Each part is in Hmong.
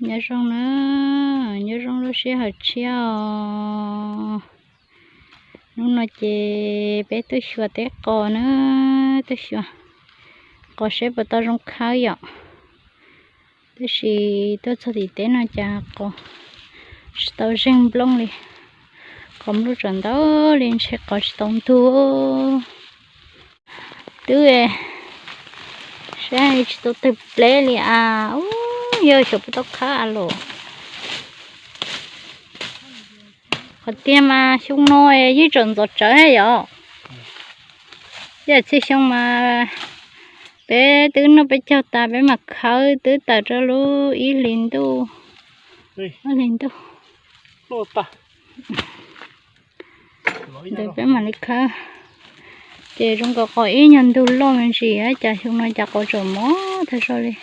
Nyob zoo na, nyob zoo lub sij hawm tshiab os. Hnub no ces peb tuaj xyuas teb qos na, tuaj xyuas qos seb puas tau zoo khawb yom. Tab sis tuaj txog tim teb no cas qos tsis tau zeeg nplooj li. Qos nplooj tseem ntau li ntshe qos tsis tau ntug. Twb saib tsis tau tawg pleb li as. Ub, yog xyov puas tau khawb as los. Qhov tiag mas xyoo no yeej tseem ntxov tsawv thiab yom. Ib yam txhia xyoo mas peb twb noj peb caug tas peb mam khawb twb tawm rau lub ib hlis ntuj, ob hlis ntuj. Ntawd peb mam li khawb. Ces zoo nkaus qos ib nyuag ntug loj me ntsis, cas xyoo no cas qos tseem mob tag zog li.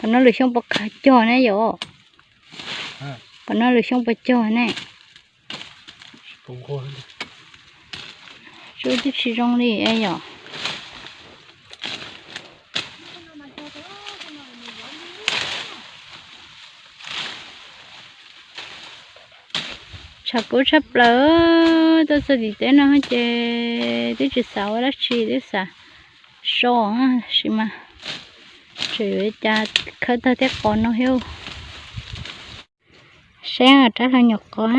Qhov no lwm xyoo puas khawb cog ne yom? Qhov no lwm xyoo puas cog ne? Tsub twb tsis zoo li yom. Tshav kub tshaj plaws, tuaj txog tim teb no ces twb tsis xav ua dab tsi, twb xav so tab sis mas tseem yuav cas khawb tag tej qos no thiab. Saib rab laug nyuam qos,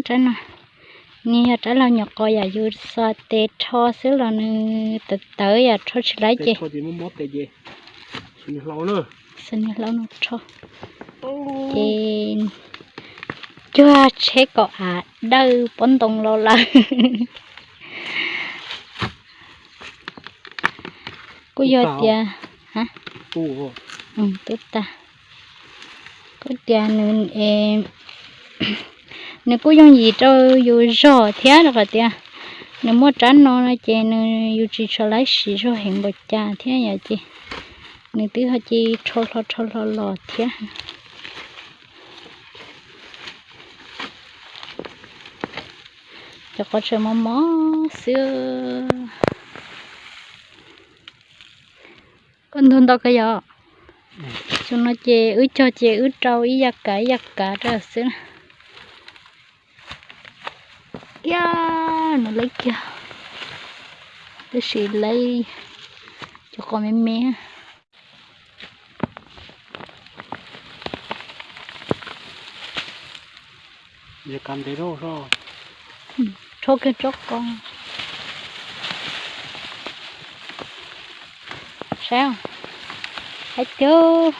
rab no nws yog rab laug nyuam qos yam yus xuas tes rho xwb los nws tawv tawv yam rho tsis laib ces xws li hlau no rho ces cuag tsheb kom av dawj pob ntoo los lawm. Kuj yog tias tub tag, kuj tias nws, nws kuj yooj yim rau yus zog thiab rau qhov tias nws muaj rab no no ces nws yus tsis tshua laib siv zog heev npaum cas thiab yom, ces nws twb ho cia rho hlo rho hlo los thiab. Cov qos tseem mos mos xwb. Koj ntug ntau kawg yom. Xyoo no ces wb cog ces wb rau ib yam kav ib yam kav rau xwb na. Kiag no laib kiag, tab sis laib cov qos me me. Rho kiag tsob qos. Saib, hais tiag,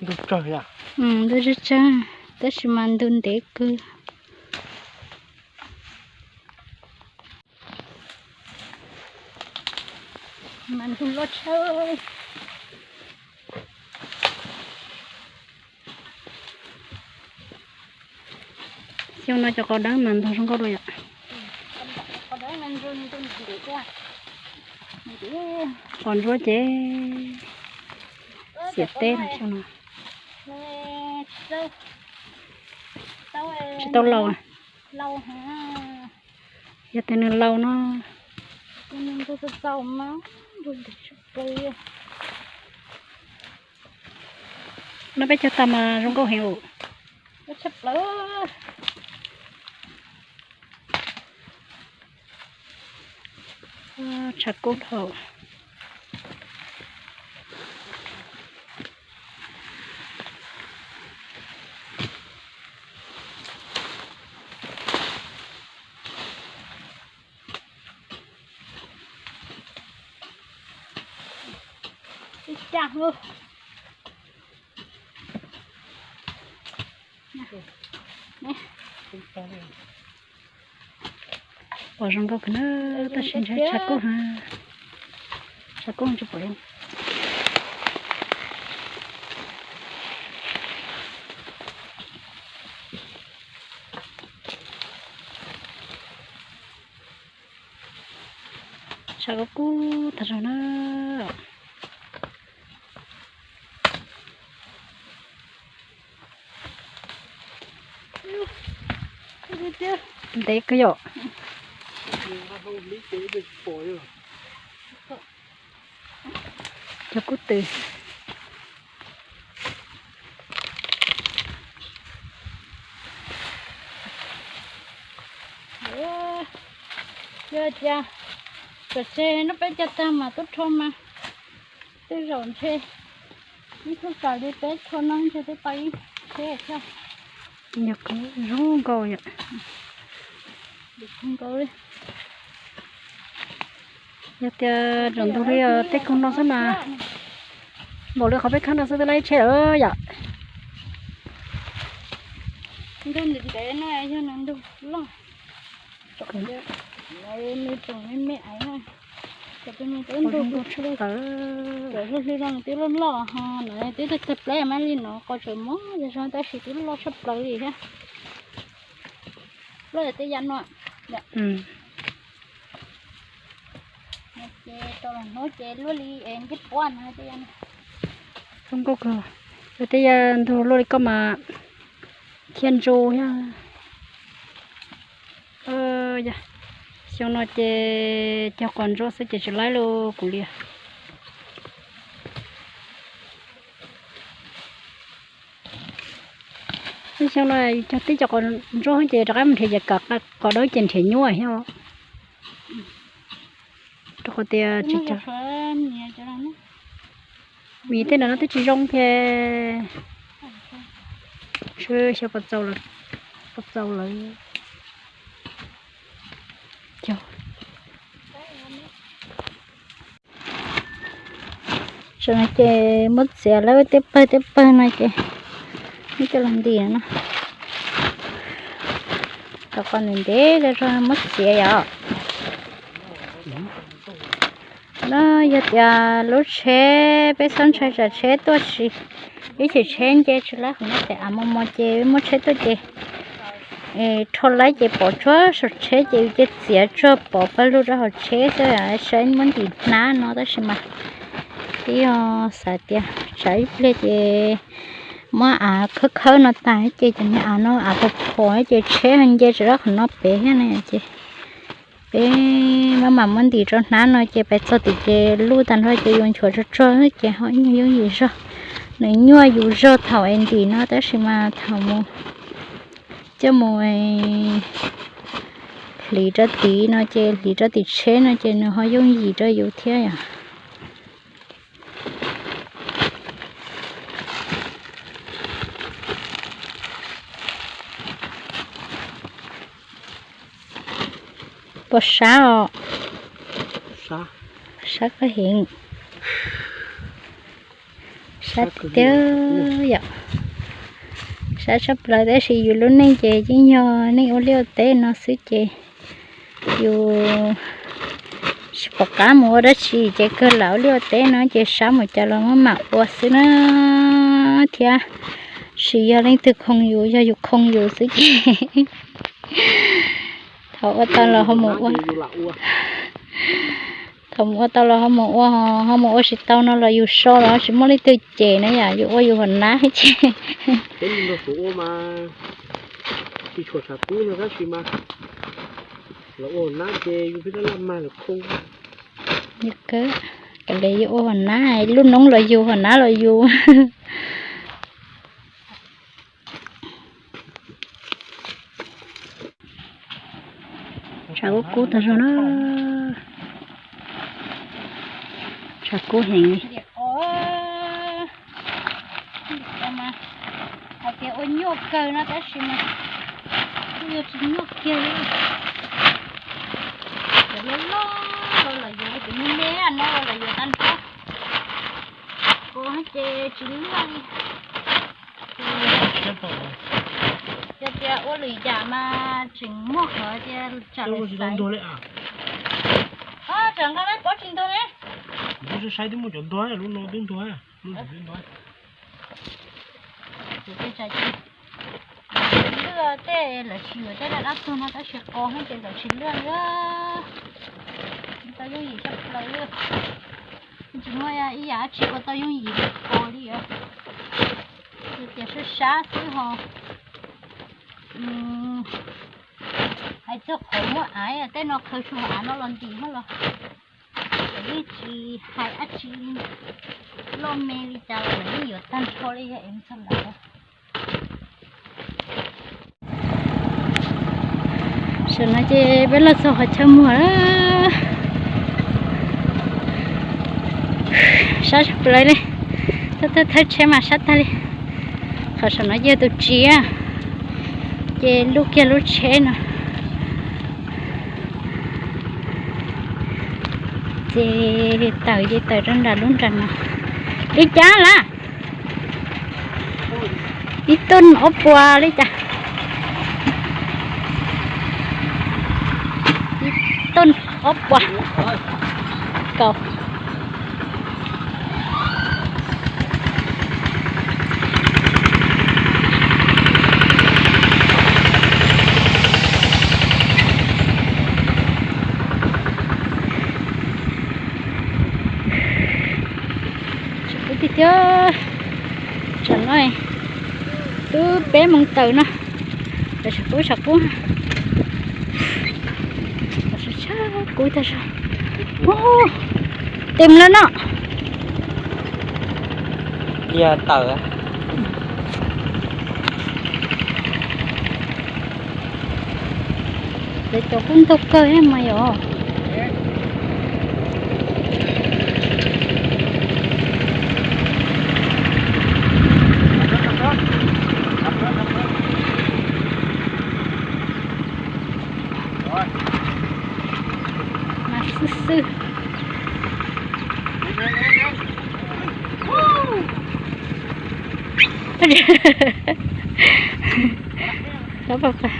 ntug tsawg, ntug tsawg tsawg, tab sis mas ntug ntev kawg. Mas ntug loj tshaj. Xyoo no cov qos dawb mas ntog zoo nkauj dua yom. Qos ntsuab ces xiam teb no xyoo no. Tsis tau laus. Yog tias nws laus no, no peb cog tag mas zoo nkauj heev. Tshav kub dhau. Pom zoo nkauj kawg na, tab sis ntshai tshav kub, tshav kub tsis pom zoo. Tshav kub kub tag zog na. Ntev kawg yom. Cov kub twm. Cia, kom tseg no peb cov tag mas tub rho mas, tej zaum ntshe ib khub kam li peb rho no ntshe twb tau ib tsheb thiab. Yog zoo nkauj yom. Yog tias tsaus ntuj li tej koog no xwb mas, npaum li qhov peb khawb no xwb twb laib tsheb lawm yom. Ntug ntev ntev no yog nws ntug loj. Nws tseem me me aiv na. Cov ntug tshaj plaws. Cov hli hli no nws twb loj loj ho nws twb tawg pleb mas li no qhov tseem mob zog tab sis twb loj tshaj plaws li thiab. Loj yog tej yam no. Ces tau los hnub ces luaj li es ncej puab no tej yam no. Zoo nkauj kawg. Tej yam ntug luaj li koj mas thiaj ntsu thiab. Xyoo no ces cog qos ntsuab xwb ces tsis laib li kuv li. Xyoo no cog tib co qos ntsuab ces rov qab mus nrhiav ces kom dawb ces nrhiav nyuaj thiab. Rau qhov tias tsis cog, vim tej no no twb tsis zoo thiab. Xyov puas txaus lawm, puas txaus lawm. Tam no ces muab txiav lawm tej pawg tej pawg no ces muab coj los ntim no. Rau qhov nws ntev zog muab txiav yom. No yog tias lub tsheb peb txhob ntshai tsam tsheb tuaj si, ib chim tsheb nce tsis laib qhov no ces av mos mos ces muab tsheb tuaj ces rho laib ces pov tsuag saum tsheb ces yus cia txiav tsuag pov pawg lug rau hauv tsheb xwb, saib muab ntim hnab no tab sis mas twb yog xav tias tsam ib pliag ces muab av khawb khawb no tas ces cov niag av no av phom phom ces tsheb ho nce tsis laib qhov no pem thiab na ces peb maj mam muab ntim rau hnab no ces pais txog tim ces luj tag nrho ces yus nchuav tsuag tsuag ces ho ib nyuag yooj yim zog. Nws nyuaj yus zog thaum es ntim no tab sis mas thaum mus coj mus hliv rau tid no ces hliv rau tim tsheb no ces nws ho yooj yim rau yus thiab yom. Puas sab os? Sab koj heev. Sab tiag yom. Sab tshaj plaws tab sis yus lub neej ces yeej yog neej ua liaj ua teb no xwb ces yus tsis pom qab mus ua dab tsi ces kawg lam ua liaj ua teb no ces sab mus cas los maj mam ua xwb na thiab. Tsis yog leej twg khoo yus, yog yus khoo yus xwb ces thaum ua tau los ho mus ua. Thaum mus ua tau los ho mus ua, ho mus ua tsis tau no los yus so los tsis muaj leej twg cem na yom, yus ua yus hua nab ces. Peb ua mas tsis tshua tshav kub no tab sis mas los ua hua nab ces yus pheej laj laj mag lawm khoo. Kav liam yus ua hua nab, lub noob los yus, hua nab los yus. Tshav kub kub tag zog na. Tshav kub heev li. Hais tias ua nyuaj kawg no tab sis mas kuj yuav tsis nyuaj kiag li. Cov loj loj los yuav, cov me me no los yuav tag nrho. Kuv ces tsis luaj li. Yog tias ua lwm yam mas tseem muaj qhov tias tsam li xaiv. Tsam nqa lab pob tsis ntuag ne. Saib twb muaj cov ntuag, lub no twb ntuag, lub no twb ntuag. Lwj tej lawv tsis yuav tej dab dab tuag no tab sis qos ces lawv tsis lwj li. Tau yooj yim tshaj plaws li. Tsis muaj ib yam dab tsi ua tau yooj yim li qos li. Tias sab sab xwb ho. Hais txog qhov muab av tej no khaws tsuag av no los ntim ho los, yeej tsis hais dab tsi li. Loj me li cas los lawv yeej yuav tag nrho li yog es txog lawm. Tam no ces peb los txog qhov chaw muag lawm. Sab sab plaws li, thawj thawj tsheb mas sab tag li. Qhov saum no yog tus tsiab, ces luj kiag lub tsheb no. Ces tawm ces tawm rau nram lub nram no. Li cas lawm? Ib tug ob puas li cas? Ib tug ob puas kaum. Tsam kub tiag tiag, tsam no twb peb moos tawm no. Tsam kub, tsam kub, tsam kub tag zog. Tes lawm no. Yog tawm. Lawv cov kub ntug kawg mas yom. Mas xwb xwb. Tov pas pas.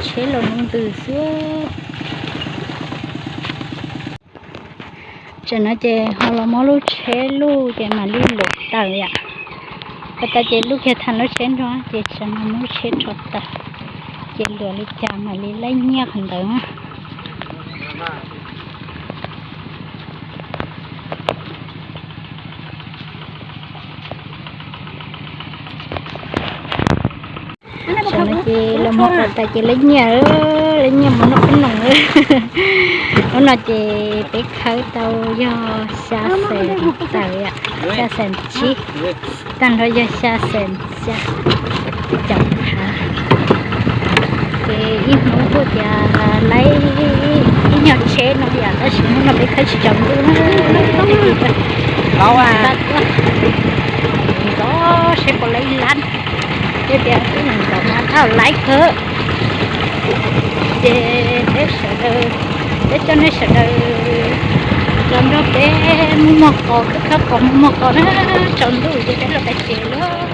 Tsheb los ntws xwb. Tam no ces ho los muab lub tsheb luj ces mam li luam tawm yom. Ua tas ces luj kiag thav lub tsheb nrog ces tam no muab lub tsheb rho tawm, ces luam li cas mam li laij nyiaj qhov ntawd. Tam no ces los muab qhov tas ces laij nyiaj, laij nyiaj mus noj qhob noom. Hnub no ces peb khawb tau yog xya xees tawm, xya xees tsib, tag nrho yog xya xees xya caum phav. Ces ib hnub kuj tias laib ib nyuag tsheb no yom, tab sis hnub no peb khawb tsis tsaus ntuj na. Ntxov seb puas laib ib lab, yog tias twb ntxov mas thauj laib kawg. Ces peb sawv daws, peb coj nej sawv daws los nrog peb mus muag qos, khawb khawb qos mus muag qos na, tsaus ntuj ces peb los pais tsev lawm.